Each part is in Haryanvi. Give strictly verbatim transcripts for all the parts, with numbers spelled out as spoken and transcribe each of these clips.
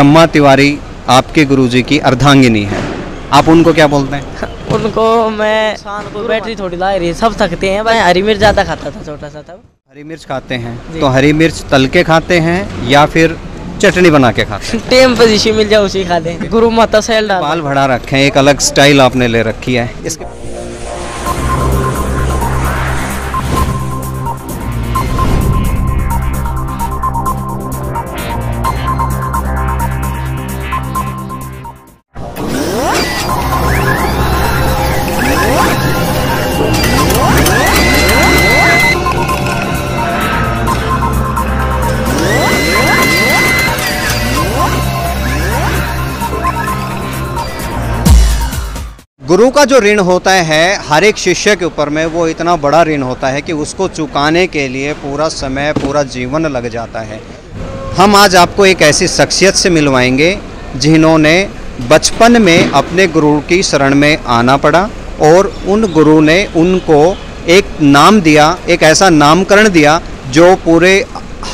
छम्मा तिवारी आपके गुरुजी की अर्धांगिनी है, आप उनको क्या बोलते हैं? उनको मैं, इंसान को बैटरी थोड़ी ला रही है, सब थकते हैं भाई। हरी मिर्च ज़्यादा खाता था छोटा सा तब। हरी मिर्च खाते हैं जी। तो हरी मिर्च तल के खाते हैं या फिर चटनी बना के खाते हैं? टेम पे जिसी मिल जाए उसी खा लें। गुरु माता सैल डाल। बाल बढ़ा रखे हैं, एक अलग स्टाइल आपने ले रखी है। इसके गुरु का जो ऋण होता है हर एक शिष्य के ऊपर में, वो इतना बड़ा ऋण होता है कि उसको चुकाने के लिए पूरा समय, पूरा जीवन लग जाता है। हम आज आपको एक ऐसी शख्सियत से मिलवाएंगे जिन्होंने बचपन में अपने गुरु की शरण में आना पड़ा और उन गुरु ने उनको एक नाम दिया, एक ऐसा नामकरण दिया जो पूरे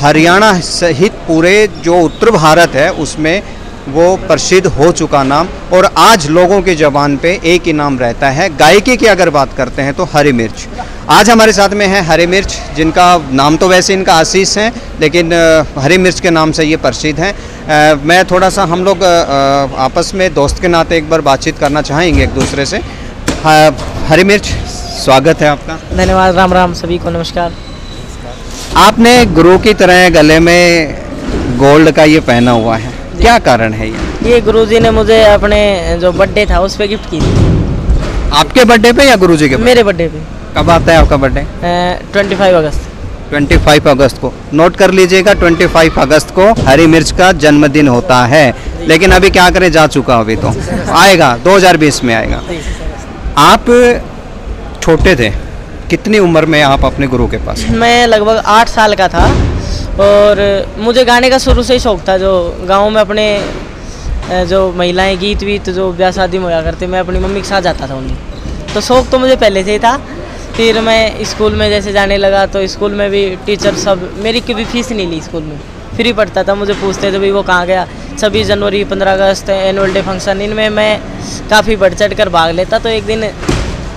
हरियाणा सहित पूरे जो उत्तर भारत है उसमें वो प्रसिद्ध हो चुका नाम। और आज लोगों की जबान पे एक ही नाम रहता है, गायकी की अगर बात करते हैं तो हरी मिर्च। आज हमारे साथ में है हरी मिर्च, जिनका नाम तो वैसे इनका आशीष है, लेकिन अ, हरी मिर्च के नाम से ये प्रसिद्ध हैं। अ, मैं थोड़ा सा, हम लोग अ, अ, आपस में दोस्त के नाते एक बार बातचीत करना चाहेंगे एक दूसरे से। हाँ, हरी मिर्च, स्वागत है आपका। धन्यवाद। राम राम सभी को, नमस्कार। आपने गुरु की तरह गले में गोल्ड का ये पहना हुआ है, क्या कारण है ये? ये गुरुजी ने मुझे अपने जो बर्थडे था उस पे गिफ्ट की थी। आपके बर्थडे पे या गुरुजी के birthday? मेरे बर्थडे पे। कब आता है आपका birthday? Twenty five August. Twenty five August को, नोट कर लीजिएगा, ट्वेंटी फाइव अगस्त को हरी मिर्च का जन्मदिन होता है। लेकिन अभी क्या करें, जा चुका, अभी तो आएगा, दो हज़ार बीस में आएगा। आप छोटे थे, कितनी उम्र में आप अपने गुरु के पास? मैं लगभग आठ साल का था और मुझे गाने का शुरू से ही शौक था। जो गाँव में अपने अ, जो महिलाएं गीत वीत जो ब्याह शादी में होया करते, मैं अपनी मम्मी के साथ जाता था उन्हें। तो शौक तो मुझे पहले से ही था। फिर मैं स्कूल में जैसे जाने लगा तो स्कूल में भी टीचर सब, मेरी कभी फीस नहीं ली स्कूल में, फ्री पढ़ता था। मुझे पूछते थे, भाई वो कहाँ गया? छब्बीस जनवरी, पन्द्रह अगस्त, एनुअल डे फंक्शन, इनमें मैं काफ़ी बढ़ चढ़ कर भाग लेता। तो एक दिन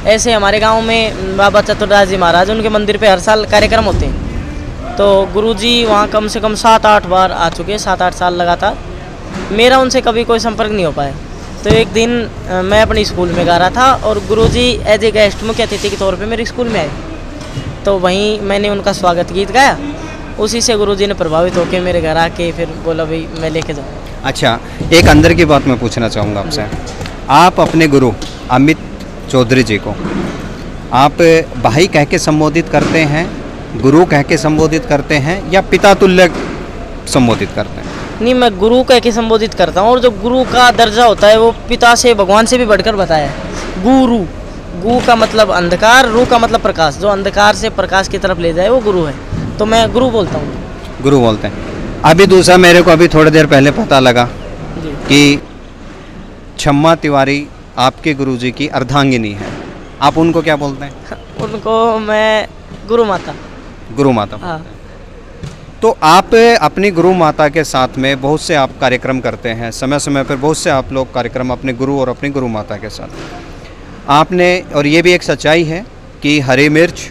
ऐसे हमारे गांव में बाबा चतुरदास जी महाराज, उनके मंदिर पे हर साल कार्यक्रम होते हैं। तो गुरुजी वहाँ कम से कम सात आठ बार आ चुके हैं, सात आठ साल लगातार। मेरा उनसे कभी कोई संपर्क नहीं हो पाया। तो एक दिन अ, मैं अपने स्कूल में गा रहा था और गुरुजी एज ए गेस्ट, मुख्य अतिथि के तौर पे मेरे स्कूल में आए। तो वहीं मैंने उनका स्वागत गीत गाया। उसी से गुरुजी ने प्रभावित होकर मेरे घर आके फिर बोला, भाई मैं लेके जाऊँ। अच्छा, एक अंदर की बात मैं पूछना चाहूँगा आपसे। आप अपने गुरु अमित चौधरी जी को आप भाई कह के संबोधित करते हैं, गुरु कह के संबोधित करते हैं या पिता तुल्य संबोधित करते हैं? नहीं, मैं गुरु कह के संबोधित करता हूँ। और जो गुरु का दर्जा होता है वो पिता से, भगवान से भी बढ़कर बताया है। गुरु, गु का मतलब अंधकार, रू का मतलब प्रकाश। जो अंधकार से प्रकाश की तरफ ले जाए वो गुरु है। तो मैं गुरु बोलता हूँ। गुरु बोलते हैं। अभी दूसरा, मेरे को अभी थोड़ी देर पहले पता लगा जी। कि छम्मा तिवारी आपके गुरुजी की अर्धांगिनी है, आप उनको क्या बोलते हैं? उनको मैं गुरु माता। गुरु माता बोलते हैं। हाँ। तो आप अपनी गुरु माता के साथ में बहुत से आप कार्यक्रम करते हैं, समय समय पर बहुत से आप लोग कार्यक्रम अपने गुरु और अपनी गुरु माता के साथ। आपने, और ये भी एक सच्चाई है कि हरी मिर्च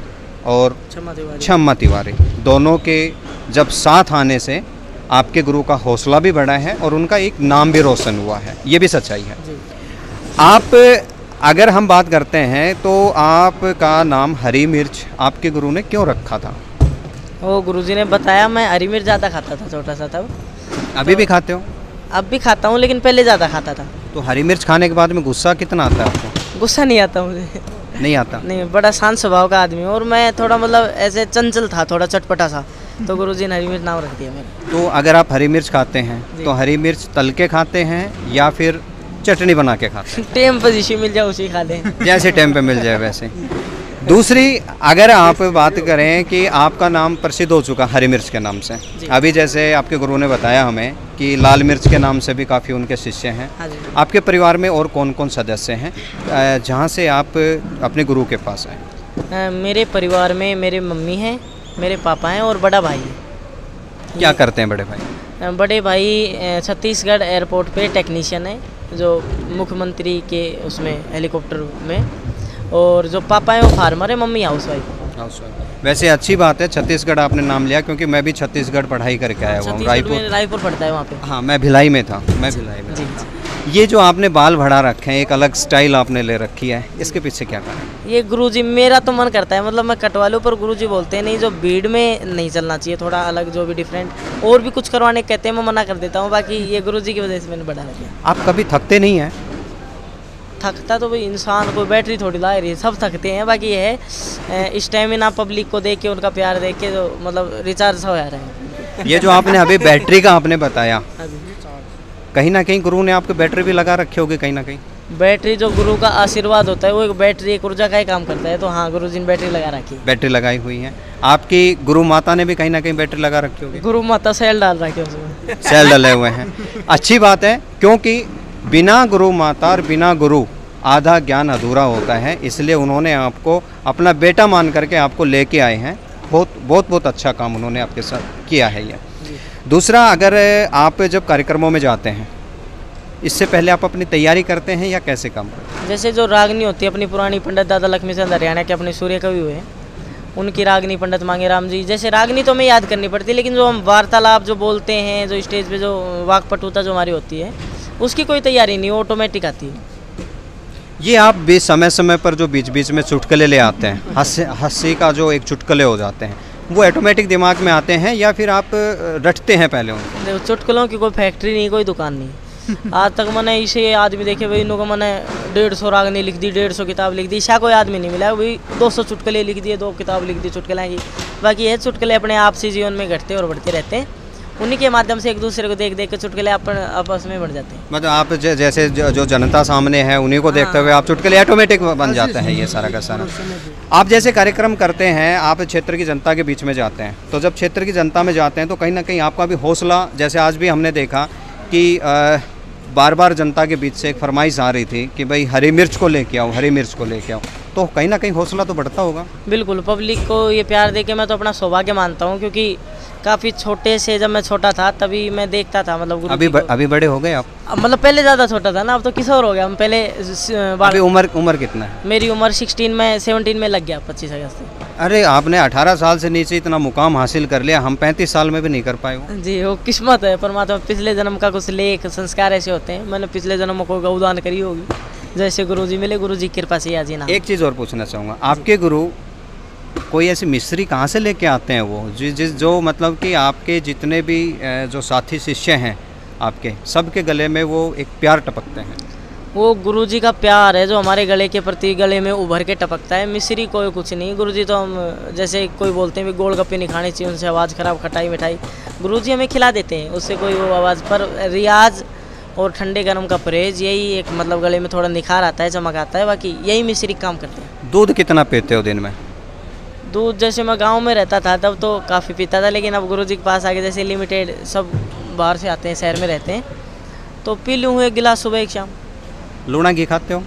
और छम्मा तिवारी। छम्मा तिवारी दोनों के जब साथ आने से आपके गुरु का हौसला भी बढ़ा है और उनका एक नाम भी रोशन हुआ है, ये भी सच्चाई है। जी। आप, अगर हम बात करते हैं तो आपका नाम हरी मिर्च आपके गुरु ने क्यों रखा था? वो गुरुजी ने बताया, मैं हरी मिर्च ज़्यादा खाता था छोटा सा तब। अभी तो भी खाते हो? अब भी खाता हूँ, लेकिन पहले ज़्यादा खाता था। तो हरी मिर्च खाने के बाद में गुस्सा कितना आता है आपको? गुस्सा नहीं आता मुझे। नहीं आता? नहीं, बड़ा शांत स्वभाव का आदमी हूँ और मैं थोड़ा, मतलब, ऐसे चंचल था, थोड़ा चटपटा सा, तो गुरुजी ने हरी मिर्च नाम रख दिया मेरा। तो अगर आप हरी मिर्च खाते हैं जी। तो हरी मिर्च तल के खाते हैं या फिर चटनी बना के खाते हैं? टेम पे जिसी मिल जाए उसी खा लें। जैसे टेम पे मिल जाए वैसे। दूसरी, अगर आप बात करें कि आपका नाम प्रसिद्ध हो चुका हरी मिर्च के नाम से, जी। अभी जैसे आपके गुरु ने बताया हमें कि लाल मिर्च के नाम से भी काफ़ी उनके शिष्य हैं। हाँ जी। आपके परिवार में और कौन-कौन सदस्य हैं, अ, जहाँ से आप अपने गुरु के पास आए? अ, मेरे परिवार में मेरे मम्मी हैं, मेरे पापा हैं और बड़ा भाई है। क्या करते हैं बड़े भाई? अ, बड़े भाई, अ, छत्तीसगढ़ एयरपोर्ट पे टेक्नीशियन है, जो मुख्यमंत्री के उसमें हेलीकॉप्टर में, और जो पापा है वो फार्मर है, mummy house wife. House wife. वैसे अच्छी बात है, छत्तीसगढ़ आपने नाम लिया, क्योंकि मैं भी छत्तीसगढ़ पढ़ाई करके आया हुआ हूँ, छत्तीसगढ़ रायपुर। में रायपुर पड़ता है वहाँ पे। हाँ, मैं भिलाई में था, मैं भिलाई में जी, था। जी। ये जो आपने बाल बढ़ा रखे हैं, एक अलग स्टाइल आपने ले रखी है, इसके पीछे क्या कारण है? ये गुरुजी, मेरा तो मन करता है, मतलब, मैं कटवा लूँ, पर गुरुजी बोलते हैं, "नहीं, जो भीड़ में नहीं चलना चाहिए, थोड़ा अलग, जो भी डिफरेंट।" और भी कुछ करवाने कहते हैं, मैं मना कर देता हूँ, बाकी ये गुरुजी की वजह से मैंने बढ़ा रखा है। आप कभी थकते नहीं हैं? थकता तो भाई इंसान, कोई बैटरी थोड़ी ला रही है, सब थकते हैं। बाकी ये है, स्टेमिना, पब्लिक को देख के, उनका प्यार देख के, तो मतलब रिचार्ज सा हो जा रहा है। ये जो आपने अभी बैटरी का आपने बताया, हाँ जी। कहीं ना कहीं गुरु ने आपके बैटरी भी लगा रखे होगे कहीं ना कहीं। बैटरी, जो गुरु का आशीर्वाद होता है, वो एक बैटरी, एक ऊर्जा का ही काम करता है। तो हाँ, गुरु जी ने बैटरी लगा रखी है। बैटरी लगाई हुई है। आपकी गुरु माता ने भी कहीं ना कहीं बैटरी लगा रखी होगी। गुरु माता सेल डाल रखे उसमें। सेल डले हुए हैं। अच्छी बात है, क्योंकि बिना गुरु माता और बिना गुरु आधा ज्ञान अधूरा होता है, इसलिए उन्होंने आपको अपना बेटा मान करके आपको लेके आए हैं। बहुत, बहुत, बहुत अच्छा काम उन्होंने आपके साथ किया है ये। जी। दूसरा, अगर आप जब कार्यक्रमों में जाते हैं, इससे पहले आप अपनी तैयारी करते हैं या कैसे काम करते हैं? जैसे जो रागनी होती है अपनी पुरानी, पंडित दादा लक्ष्मी चंद हरियाणा के अपने सूर्य कवि हुए, उनकी रागनी पंडित मांगे राम जी, जैसे रागनी तो हमें याद करनी पड़ती है, लेकिन जो हम वार्तालाप जो बोलते हैं, जो स्टेज पे जो वाक्पटुता जो हमारी होती है, उसकी कोई तैयारी नहीं, ऑटोमेटिक आती है। ये आप भी समय समय पर जो बीच बीच में चुटकुले ले आते हैं, हंसी, हंसी का जो एक चुटकुले हो जाते हैं, वो ऑटोमेटिक दिमाग में आते हैं या फिर आप, अ, रटते हैं पहले उनको? देखो, चुटकुलों की कोई फैक्ट्री नहीं, कोई दुकान नहीं। आज तक मैंने इसे आदमी देखे भाई, इन्हों को मैंने डेढ़ सौ रागनी लिख दी, डेढ़ सौ किताब लिख दी, ऐसा कोई आदमी नहीं मिला भाई, दो सौ चुटकुले लिख दिए, दो किताब लिख दी चुटकुलों की। बाकी ये चुटकुले अपने आप से जीवन में घटते और बढ़ते रहते हैं, उन्हीं के माध्यम से एक दूसरे को देख देख के चुटकुले अपन आपस में बढ़ जाते हैं। मतलब आप ज-, जैसे जो, जो जनता सामने है, उन्हीं को देखते हाँ। हुए आप चुटकुले ऑटोमेटिक बन जाते हैं, ये सारा का सारा। आप जैसे कार्यक्रम करते हैं, आप क्षेत्र की जनता के बीच में जाते हैं, तो जब क्षेत्र की जनता में जाते हैं तो कहीं ना कहीं आपका भी हौसला, जैसे आज भी हमने देखा कि, अ, बार बार जनता के बीच से एक फरमाइश आ रही थी कि भाई हरी मिर्च को लेके आओ, हरी मिर्च को लेके आओ, तो कहीं ना कहीं हौसला तो बढ़ता होगा। बिल्कुल, पब्लिक को ये प्यार देके मैं तो अपना सौभाग्य मानता हूँ, क्योंकि काफ़ी छोटे से, जब मैं छोटा था तभी मैं देखता था, मतलब, गुरु अभी जी ब-, को। अभी बड़े हो गए आप? अब मतलब पहले ज़्यादा छोटा था ना, अब तो किशोर हो गया। हम पहले स-, बाल- अभी उम्र, उम्र कितना है? मेरी उम्र सिक्सटीन में, सेवनटीन में लग गया, पच्चीस अगस्त। अरे, आपने अठारह साल से नीचे इतना मुकाम हासिल कर लिया, हम पैंतीस साल में भी नहीं कर पाए वो। जी, वो किस्मत है, परमात्मा पिछले जन्म का कुछ लेख संस्कार ऐसे होते हैं। मैंने पिछले जन्म में कोई गौदान करी होगी, जैसे गुरु जी मिले, गुरु जी की कृपा से ही आज ही ना। एक चीज़ और पूछना चाहूँगा, आपके गुरु कोई ऐसी मिश्री कहाँ से लेके आते हैं वो, जि-, जिस, जो मतलब कि आपके जितने भी, अ, जो साथी शिष्य हैं आपके, सबके गले में वो एक प्यार टपकते हैं? वो गुरु जी का प्यार है जो हमारे गले के प्रति, गले में उभर के टपकता है। मिश्री कोई कुछ नहीं। गुरु जी तो हम, जैसे कोई बोलते हैं भी गोलगप्पे नहीं खाने चाहिए, उनसे आवाज़ ख़राब, खटाई मिठाई, गुरु जी हमें खिला देते हैं, उससे कोई वो आवाज़। पर रियाज और ठंडे गर्म का परहेज, यही एक, मतलब, गले में थोड़ा निखार आता है, चमक आता है, बाकी यही मिश्री काम करते हैं। दूध कितना पीते हो दिन में? दूध, जैसे मैं गांव में रहता था तब तो काफ़ी पीता था, लेकिन अब गुरु जी के पास आके जैसे लिमिटेड, सब बाहर से आते हैं, शहर में रहते हैं, तो पी लूँ एक गिलास सुबह एक शाम। लूणा घी खाते हो?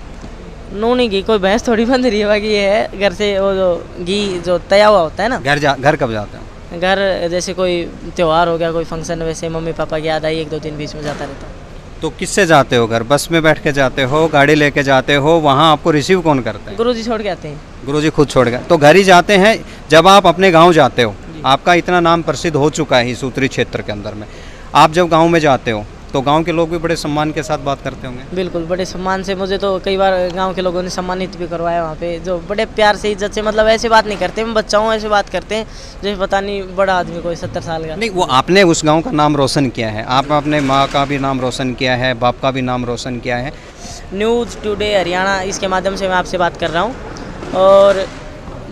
नूनी घी, कोई भैंस थोड़ी बंध रही है, बाकी ये है घर से वो जो घी जो तया हुआ होता है ना। घर जा, घर कब जाते हो? घर जैसे कोई त्यौहार हो गया, कोई फंक्शन, वैसे मम्मी पापा की याद आई, एक दो दिन बीच में जाता रहता हूँ। तो किससे जाते हो घर? बस में बैठ के जाते हो, गाड़ी लेके जाते हो, वहाँ आपको रिसीव कौन करता है? गुरुजी छोड़ के आते हैं। गुरुजी खुद छोड़ के, तो घर ही जाते हैं। जब आप अपने गांव जाते हो, जी। आपका इतना नाम प्रसिद्ध हो चुका है इस उत्तरी क्षेत्र के अंदर में, आप जब गांव में जाते हो तो गांव के लोग भी बड़े सम्मान के साथ बात करते होंगे? बिल्कुल, बड़े सम्मान से। मुझे तो कई बार गांव के लोगों ने सम्मानित भी करवाया वहाँ पे, जो बड़े प्यार से, इज्जत से, मतलब, ऐसे बात नहीं करते, मैं बच्चा हूँ, ऐसे बात करते हैं जैसे पता नहीं बड़ा आदमी कोई सत्तर साल का। नहीं, वो आपने उस गांव का नाम रोशन किया है, आपने अपने माँ का भी नाम रोशन किया है, बाप का भी नाम रोशन किया है। न्यूज़ टुडे हरियाणा, इसके माध्यम से मैं आपसे बात कर रहा हूँ। और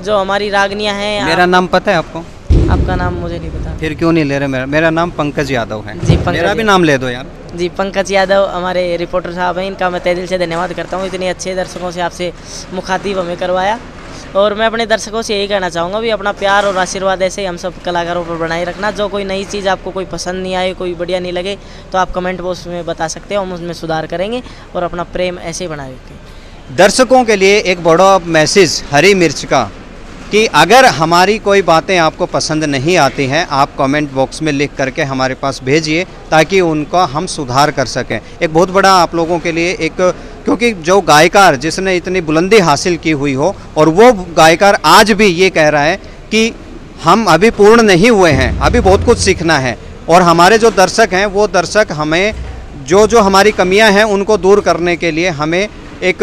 जो हमारी रागनियाँ हैं, मेरा आप नाम पता है आपको? आपका नाम मुझे नहीं पता। फिर क्यों नहीं ले रहे? मेरा, मेरा नाम पंकज यादव है। जी, पंकज मेरा भी यादव। नाम ले दो यार। जी, पंकज यादव हमारे रिपोर्टर साहब हैं, इनका मैं तहे दिल से धन्यवाद करता हूँ, इतने अच्छे दर्शकों से आपसे मुखातिब हमें करवाया। और मैं अपने दर्शकों से यही कहना चाहूँगा भी अपना प्यार और आशीर्वाद ऐसे ही हम सब कलाकारों पर बनाए रखना। जो कोई नई चीज़ आपको कोई पसंद नहीं आए, कोई बढ़िया नहीं लगे, तो आप कमेंट बॉक्स में बता सकते हो, हम उसमें सुधार करेंगे और अपना प्रेम ऐसे ही बनाए रखें। दर्शकों के लिए एक बड़ा मैसेज हरी मिर्च का, कि अगर हमारी कोई बातें आपको पसंद नहीं आती हैं, आप कमेंट बॉक्स में लिख करके हमारे पास भेजिए, ताकि उनका हम सुधार कर सकें। एक बहुत बड़ा आप लोगों के लिए एक, क्योंकि जो गायकार जिसने इतनी बुलंदी हासिल की हुई हो और वो गायकार आज भी ये कह रहा है कि हम अभी पूर्ण नहीं हुए हैं, अभी बहुत कुछ सीखना है, और हमारे जो दर्शक हैं वो दर्शक हमें जो जो हमारी कमियां हैं उनको दूर करने के लिए हमें एक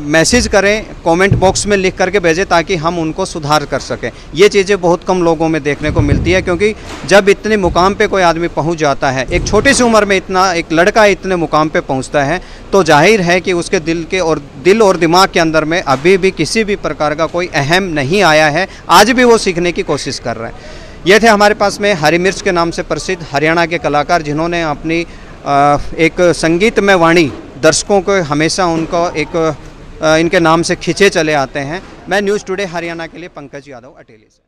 मैसेज करें, कमेंट बॉक्स में लिख करके भेजें, ताकि हम उनको सुधार कर सकें। ये चीज़ें बहुत कम लोगों में देखने को मिलती है, क्योंकि जब इतने मुकाम पे कोई आदमी पहुंच जाता है, एक छोटी सी उम्र में इतना एक लड़का इतने मुकाम पे पहुंचता है, तो जाहिर है कि उसके दिल के और दिल और दिमाग के अंदर में अभी भी किसी भी प्रकार का कोई अहम नहीं आया है। आज भी वो सीखने की कोशिश कर रहा है। ये थे हमारे पास में हरी मिर्च के नाम से प्रसिद्ध हरियाणा के कलाकार, जिन्होंने अपनी एक संगीतमय वाणी दर्शकों को हमेशा उनको एक इनके नाम से खींचे चले आते हैं। मैं न्यूज़ टुडे हरियाणा के लिए पंकज यादव अटेली से।